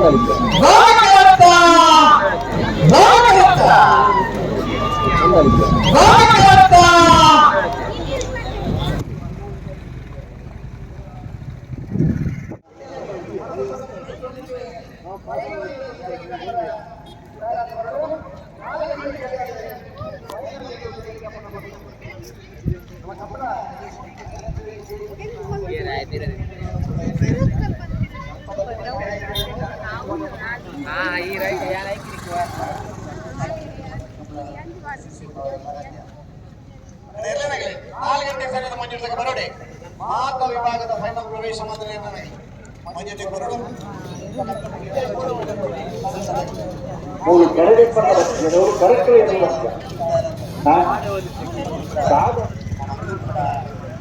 ರಾಮಕರತ್ತ ರಾಮಕರತ್ತ ರಾಮಕರತ್ತ. 4 ಗಂಟೆ ಸಂಘದ ಮಂಜೂರು ಬರೋಡೆ ಮಾತ ವಿಭಾಗದ ಫೈನಲ್ ಪ್ರವೇಶ ಮೊದಲೇ ಮಂಜೂರು ಬರೋಡು. ಮೂರು ಕರಡಿ ಕರೆಕ್ಟ್.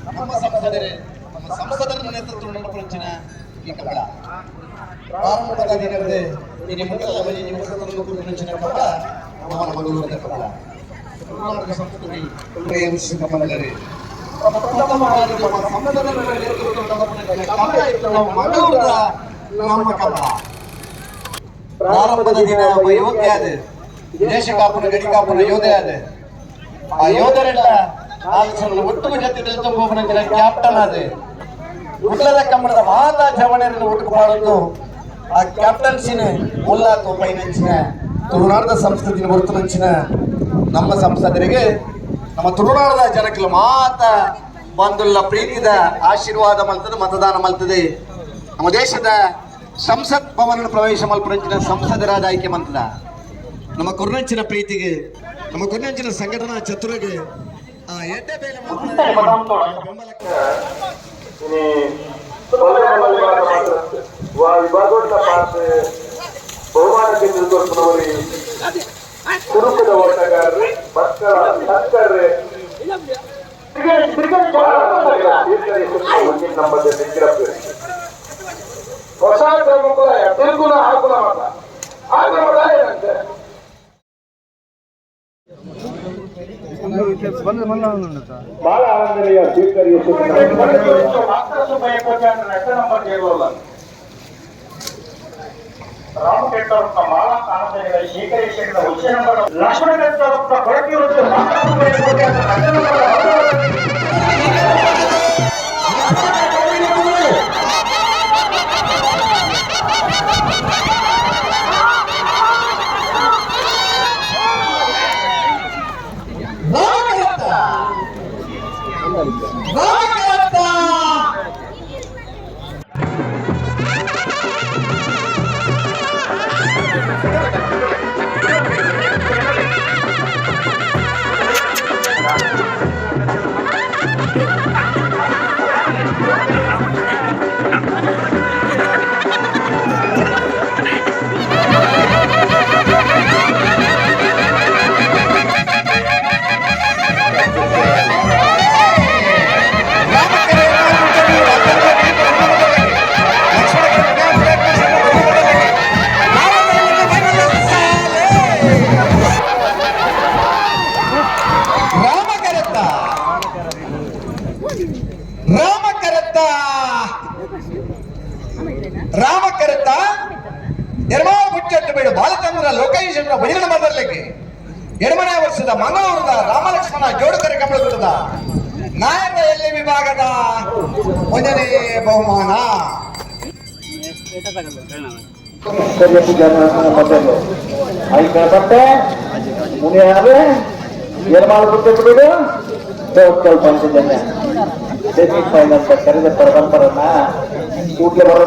ನಮ್ಮ ಸಂಸದರೇ, ನಮ್ಮ ಸಂಸದರ ನೇತೃತ್ವ ನಡಪಡಿಸಿನ ಈ ಕಬ್ಬಳ ಪ್ರಾರಂಭದ ದಿನವೇ ಈ ಮೊದಲ ಯುವಕರನ್ನು ಕಬ್ಬಳ ನಮ್ಮ ಮಂಗಳೂರಿನ ಕಬ್ಬಳ, ಕರ್ನಾಟಕ ಸಂಸ್ಕೃತಿ ಕಮಲರೇ. ಪ್ರಥಮ ಬಾರಿಗೆ ನಮ್ಮ ಸಂಸದರ ನೇತೃತ್ವ ನಡೆಪಡಿಸಿದ ಕಬ್ಬಳ ಇತ್ತು ನಮ್ಮ ಮಂಗಳೂರಿನ ನಮ್ಮ ಕಬ್ಬಳ. ಪ್ರಾರಂಭದ ದಿನ ಒಬ್ಬ ಯೋಧೆ ಆದ, ದೇಶ ಕಾಪುನ ಗಡಿ ಕಾಪುನ ಯೋಧೆ ಆದ, ಆ ಯೋಧರೆಲ್ಲ 4 ಜನ ಒಟ್ಟು ಜೊತೆ ತುಂಬ ಕ್ಯಾಪ್ಟನ್ ಆದ, ಉಳ್ಳದ ಕಂಬಳದ ಮಾತಾ ಜವಣೆಯನ್ನು ಒಟ್ಟು ಮಾಡೋದು ಆ ಕ್ಯಾಪ್ಟನ್ಸಿನ ಮುಲ್ಲಾ ತೋಪೈನಂಚಿನ ತುಳುನಾಡದ ಸಂಸ್ಕೃತಿನ ಹೊರತುನಂಚಿನ ನಮ್ಮ ಸಂಸದರಿಗೆ ನಮ್ಮ ತುಳುನಾಡದ ಜನಕ್ಕೆ ಮಾತ ಬಂದುಲ್ಲ ಪ್ರೀತಿದ ಆಶೀರ್ವಾದ ಮಲ್ತದೆ, ಮತದಾನ ಮಲ್ತದೆ. ನಮ್ಮ ದೇಶದ ಸಂಸತ್ ಭವನ ಪ್ರವೇಶ ಮಲ್ಪುನಂಚಿನ ಸಂಸದರಾದ ಆಯ್ಕೆ ಮಂತದ. ನಮ್ಮ ಕುರ್ನಂಚಿನ ಪ್ರೀತಿಗೆ, ನಮ್ಮ ಕುರ್ನಂಚಿನ ಸಂಘಟನಾ ಚತುರಗೆ ಆ ಎಡ್ಡೆ ಬೇಲೆ ಮಲ್ಪುನ ಬೆಂಬಲಕ್ಕೆ. ವಿಭಾಗೋದ ಪಾತ್ರ ಬಹುಮಾನಕ್ಕೆ ಕೊಡ್ಪುನವರಿ ಕುರುಕದ ಓಟಗಾರರು ಮಕ್ಕಳ ಸಕ್ಕರೆ ನಮ್ಮ ಹೊಸ ಕ್ರಮಕ್ಕೂ ತಿರುಗುನ ಹಾಕುನ ಮತ ಹಾಕುನ ಮತ ಏನಂತೆ. ಬಾಳ ಆನಂದನೆಯ ಸ್ವೀಕರಿಸಿ. ಲಕ್ಷ್ಮಣ ಕೊಳಕಿ. ರಾಮಕರತ್ತ ರಾಮಕರತ್ತ. ರಾಮಕರತ್ತ ರಾಮಕರತ್ತ ರಾಮಕರತ್ತ. ಎಡಮಾವು ಮುಚ್ಚಟ್ಟು ಬೇಡ ಬಾಲಚಂದ್ರ ಲೋಕೇಶ್ವರ ಬಹಿರಣ ಬದಲಿಗೆ ಎಡಮನೆ ವರ್ಷದ ಮಂಗಳೂರದ ರಾಮಲಕ್ಷ್ಮಣ ಜೋಡುಕರೆ ಕಂಬಳಗುಟ್ಟದ ನಾಯಕ ಎಲ್ಲಿ ವಿಭಾಗದ ಒಂದನೇ ಬಹುಮಾನ. ಮೊದಲು ಐದು ಮುನಿಯಾರು ಎರ್ಮಾಳು ಬಿಡು ಪಂಚಜನ್ಯ ಸೆಮಿಫೈನಲ್ ಕರೆದ ಪರಂಪರನ್ನ ಕೂಡ್ಲೆ ಬರೋ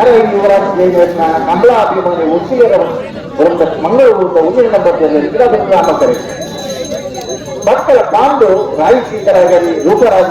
ಅರೆ ಯುವರಾಜ್ ಕಮಲಾ ಅಭಿಮಾನಿ ಉಸಿಯರ ಮಂಗಳೂರು ಒಂದೇ ನಂಬರ್ ರಾಮಕರೆ ಮಕ್ಕಳ ಪಾಂಡು ರಾಯಿ ಸೀತರಾಗಲಿ ರೂಪರಾಜ.